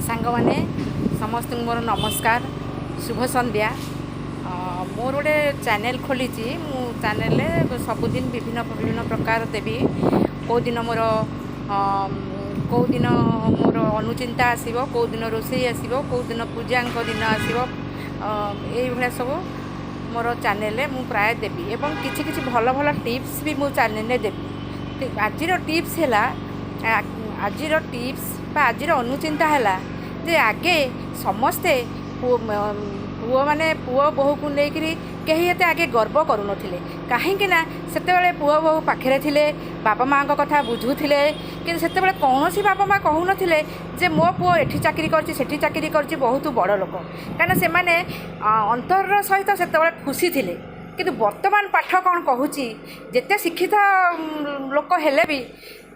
ସାଙ୍ଗମାନେ, ସମସ୍ତଙ୍କୁ ମୋର ନମସ୍କାର, ଶୁଭ ସନ୍ଧ୍ୟା। ମୋର ଗୋଟେ ଚ୍ୟାନେଲ୍ ଖୋଲିଛି। ମୁଁ ଚ୍ୟାନେଲ୍ରେ ସବୁଦିନ ବିଭିନ୍ନ ବିଭିନ୍ନ ପ୍ରକାର ଦେବି। କେଉଁଦିନ ମୋର କେଉଁଦିନ ମୋର ଅନୁଚିନ୍ତା ଆସିବ, କେଉଁଦିନ ରୋଷେଇ ଆସିବ, କେଉଁଦିନ ପୂଜାଙ୍କ ଦିନ ଆସିବ, ଏଇଭଳିଆ ସବୁ ମୋର ଚ୍ୟାନେଲ୍ରେ ମୁଁ ପ୍ରାୟ ଦେବି ଏବଂ କିଛି କିଛି ଭଲ ଭଲ ଟିପ୍ସ ବି ମୁଁ ଚ୍ୟାନେଲ୍ରେ ଦେବି। ଆଜିର ଟିପ୍ସ ହେଲା, ଆଜିର ଟିପ୍ସ ବା ଆଜିର ଅନୁଚିନ୍ତା ହେଲା ଯେ ଆଗେ ସମସ୍ତେ ପୁଅମାନେ ପୁଅ ବୋହୂକୁ ନେଇକରି କେହି ଏତେ ଆଗେ ଗର୍ବ କରୁନଥିଲେ। କାହିଁକି ନା ସେତେବେଳେ ପୁଅ ବୋହୂ ପାଖରେ ଥିଲେ, ବାପା ମାଆଙ୍କ କଥା ବୁଝୁଥିଲେ। କିନ୍ତୁ ସେତେବେଳେ କୌଣସି ବାପା ମା' କହୁନଥିଲେ ଯେ ମୋ ପୁଅ ଏଠି ଚାକିରି କରିଛି, ସେଠି ଚାକିରି କରିଛି, ବହୁତ ବଡ଼ ଲୋକ। କାହିଁକିନା ସେମାନେ ଅନ୍ତରର ସହିତ ସେତେବେଳେ ଖୁସି ଥିଲେ। କିନ୍ତୁ ବର୍ତ୍ତମାନ ପାଠ କ'ଣ କହୁଛି? ଯେତେ ଶିକ୍ଷିତ ଲୋକ ହେଲେ ବି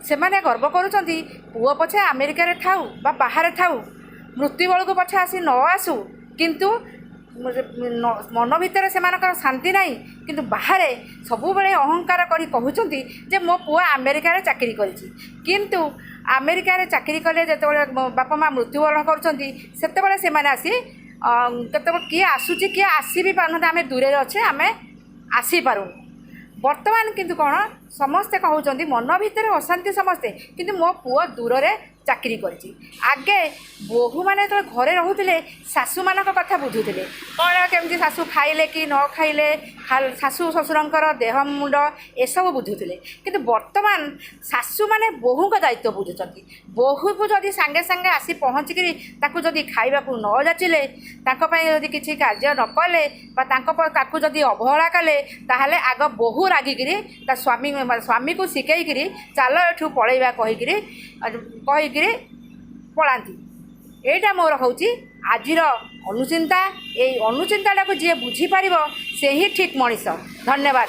ସେମାନେ ଗର୍ବ କରୁଛନ୍ତି, ପୁଅ ପଛେ ଆମେରିକାରେ ଥାଉ ବା ବାହାରେ ଥାଉ, ମୃତ୍ୟୁ ବେଳକୁ ପଛେ ଆସି ନ ଆସୁ, କିନ୍ତୁ ମନ ଭିତରେ ସେମାନଙ୍କର ଶାନ୍ତି ନାହିଁ। କିନ୍ତୁ ବାହାରେ ସବୁବେଳେ ଅହଙ୍କାର କରି କହୁଛନ୍ତି ଯେ ମୋ ପୁଅ ଆମେରିକାରେ ଚାକିରି କରିଛି। କିନ୍ତୁ ଆମେରିକାରେ ଚାକିରି କଲେ ଯେତେବେଳେ ବାପା ମା' ମୃତ୍ୟୁବରଣ କରୁଛନ୍ତି, ସେତେବେଳେ ସେମାନେ ଆସି କେତେବେଳେ କିଏ ଆସୁଛି, କିଏ ଆସି ବି ପାରୁନାହାନ୍ତି। ଆମେ ଦୂରରେ ଅଛେ, ଆମେ ଆସିପାରୁନୁ। ବର୍ତ୍ତମାନ କିନ୍ତୁ କ'ଣ ସମସ୍ତେ କହୁଛନ୍ତି, ମନ ଭିତରେ ଅଶାନ୍ତି ସମସ୍ତେ, କିନ୍ତୁ ମୋ ପୁଅ ଦୂରରେ ଚାକିରି କରିଛି। ଆଗେ ବୋହୂମାନେ ଯେତେବେଳେ ଘରେ ରହୁଥିଲେ, ଶାଶୁମାନଙ୍କ କଥା ବୁଝୁଥିଲେ, କ'ଣ କେମିତି ଶାଶୁ ଖାଇଲେ କି ନ ଖାଇଲେ, ଶାଶୁ ଶ୍ୱଶୁରଙ୍କର ଦେହ ମୁଣ୍ଡ ଏସବୁ ବୁଝୁଥିଲେ। କିନ୍ତୁ ବର୍ତ୍ତମାନ ଶାଶୁମାନେ ବୋହୂଙ୍କ ଦାୟିତ୍ୱ ବୁଝୁଛନ୍ତି। ବୋହୂକୁ ଯଦି ସାଙ୍ଗେ ସାଙ୍ଗେ ଆସି ପହଞ୍ଚିକିରି ତାକୁ ଯଦି ଖାଇବାକୁ ନ ଯାଚିଲେ, ତାଙ୍କ ପାଇଁ ଯଦି କିଛି କାର୍ଯ୍ୟ ନ କଲେ ବା ତାକୁ ଯଦି ଅବହେଳା କଲେ, ତାହେଲେ ଆଗ ବୋହୂ ରାଗିକିରି ତା ସ୍ୱାମୀକୁ ଶିଖେଇକିରି ଚାଲ ଏଠୁ ପଳେଇବା କହିକିରି କହିକିରି ପଳାନ୍ତି। ଏଇଟା ମୋର ହେଉଛି ଆଜିର ଅନୁଚିନ୍ତା। ଏଇ ଅନୁଚିନ୍ତାଟାକୁ ଯିଏ ବୁଝିପାରିବ, ସେ ହିଁ ଠିକ୍ ମଣିଷ। ଧନ୍ୟବାଦ।